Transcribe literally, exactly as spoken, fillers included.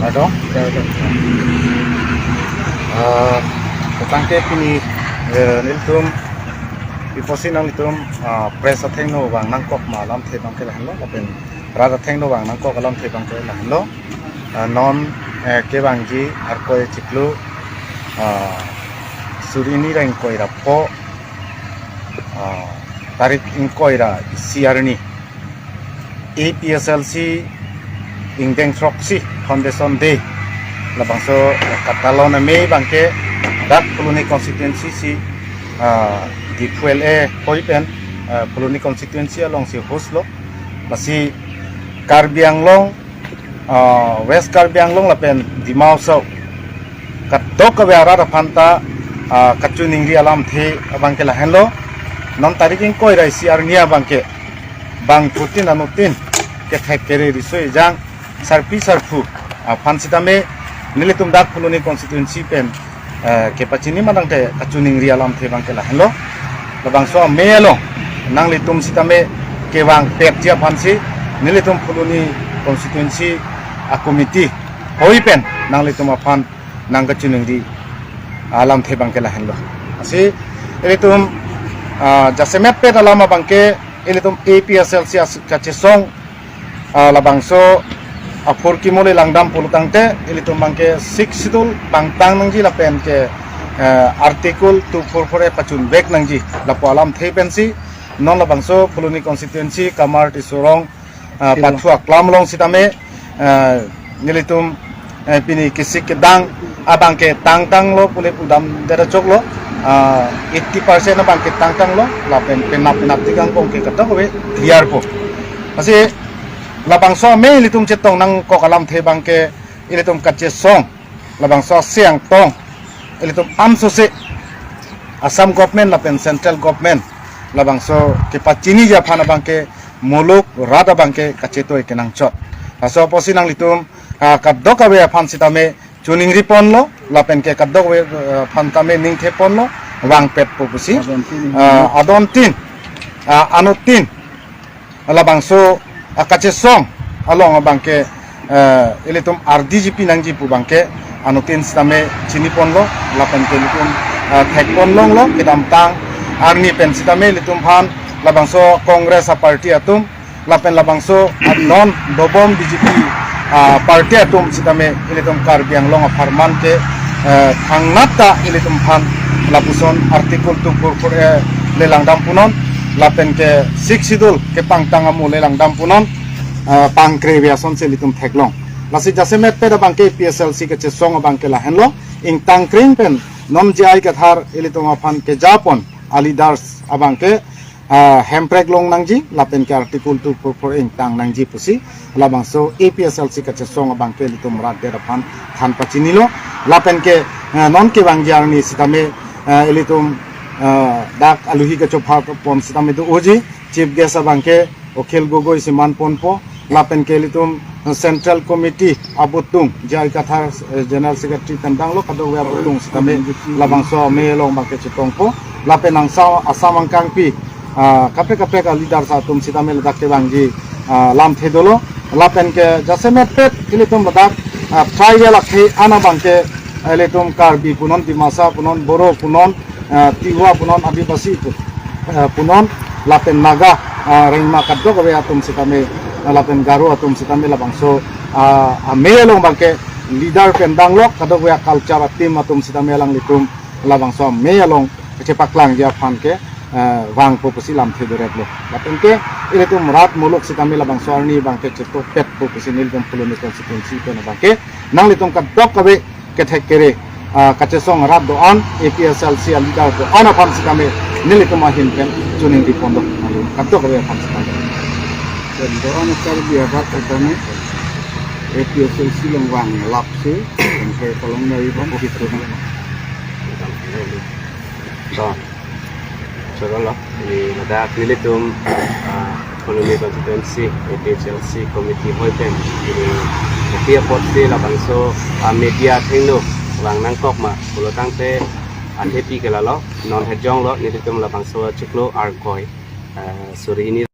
Ado? Ah, tangte pini, eh, nelitum, pi apotsi nanglitum, ah, press athengno vang nangkok ma alamthe abangke lahenlo, lapen rat athengno vang nangkok alamthe abangke lahenlo. Ah, non, eh, kevangji Arkoi achiklo, ah, suri hini ra ingkoi ra pho, ah, tarik ingkoi ra isi arni, A P S L C ingdeng throksi Foundation Day. Labangso katalon amei abangke dak Phuloni constituency si, ah, Diphu L A hoi pen, ah, Phuloni constituency alongsi host lo. Lasi Karbi Anglong, ah, West Karbi Anglong lapen Dima Hasao kadokave arat aphanta, ah, kachiningri alamthe abangke lahenlo. Non tarik ingkoi ra isi arni abangke bangphutin anuttin kethek kere riso ejang sarpi sarpo aphan sitame nelitum dak Phuloni constituency pen, eh, kepachini ma tangte kachiningri alamthe abangke lahenlo. Labangso amei along nanglitum sitame kevangpetji aphansi nelitum Phuloni constituency a-committee hoi pen nanglitum aphan nangkachiningri alamthe abangke lahenlo. Lasi ilitum, ah, jasemetpet alam abangke ilitum A P S L C as-, kachesong, ah, labangso aphurkimo kali langdam pulo tangte ilitum abangke Sixth Schedule pangtang nangji lapen ke, eh, Article two four four A pachunvek nangji lapu alamthe pensi non labangso Phuloni constituency Kamar Tisso Rong, ah, Silo. Pathu aklam along sitame, ah, nelitum, eh, pini kesik kedang abangke tangtanglo pule pudam dera choklo, ah, eighty percent abangke tangtanglo, lapen penap penap tigang pong ke kadokave clear po. Lasi labangso amei ilitum chetong nangkok alamthe abangke ilitum kachesong labangso aseng tong ilitum amsose Assam government lapen central government labangso kepachiniji aphan abangke muluk rat abangke kachetoi kenangchot. Laso apotsi nanglitum, ah, kadokave aphan sitame chiningri ponlo, lapen ke kadokave, ah, aphan tame ningthe ponlo, vangpetpo pusi. Adontin. Ah, adontin, ah, anuttin labangso, ah, kachesong along abangke, eh, ilitum ardi jipi nangji pu abangke anuttin sitame chini ponlo, lapen ke ilitum, eh, thek pon longlo, kedamtang arni pen sitame ilitum aphan labangso Congress a-party atum, lapen labangso non dobom B J P, ah, party atum sitame ilitum Karbi Anglong apharman ke, eh, thangnat ta ilitum aphan lapuson Article two four four A le langdam punon, lapen ke Sixth Schedule kepangtang amo le langdam punon, eh, pangkre ve asonsi ilitum theklong. Lasi jasemetpet abangke A P S L C kachesong abangke lahenlo, ingtang kring pen non J I Kathar ilitum aphan keja pon a-leaders abangke, ah, hemprek long nangji, lapen ke Article two four four ingtang nangji pusi labangso A P S L C kachesong abangke ilitum rat det aphan than pachinilo, lapen ke, ah, non kevangji arni sitame, ah, ilitum, ah, dak aluhi kachopha pon sitame do-oji, chief guest abangke Akhil Gogoi si man ponpo, lapen ke ilitum Central Committee abutung, J I Kathar, eh, General Secretary tendanglo, kadokave abutung sitame labangso amei along abangke chetongpo, lapen angsa Assam angkangpi, ah, kaprek kaprek a-leaders atum sitame ladak kevangji, ah, lamthe dolo, lapen ke jasemetpet ilitum ladak, ah, tribal akhei an abangke, eh, ilitum Karbi punon, Dimasa punon, Boro punon, ah, Tiwa punon, Adivasi pu-, ah, punon, lapen Naga, ah, Rengma kadokave atum sitame, ah, lapen Garo atum sitame labangso, ah, amei along abangke leader pen danglok, kadokave culture a-team atum sitame alanglitum labangso amei along chepaklangji aphan ke, ah, vangpo pusi lamthe doretlo. Lapen ke ilitum rat muluk sitame labangso arni abangke chetokpetpo pusi nelitum Phuloni constituency pen abangke nanglitum kadokave kethek kere, ah, kachesong rat do-an, A P S L C a-leader do-an aphan sitame nelitum ahin pen chiningri pon do, kadokave aphan sitame. Pen do-an Karbi arat sitame A P S L C along vanglapsi, pen ke kolong nai bang gitu. So, chorolo, ini ladak nelitum, ah, Phuloni constituency A P H L C committee hoi pen, ini kopi apotsi labangso, ah, media athengno vang nangkok ma pulo tangte athepi ke lalo, non hejonglo, nelitum labangso chiklo Arkoi, ah, suri hini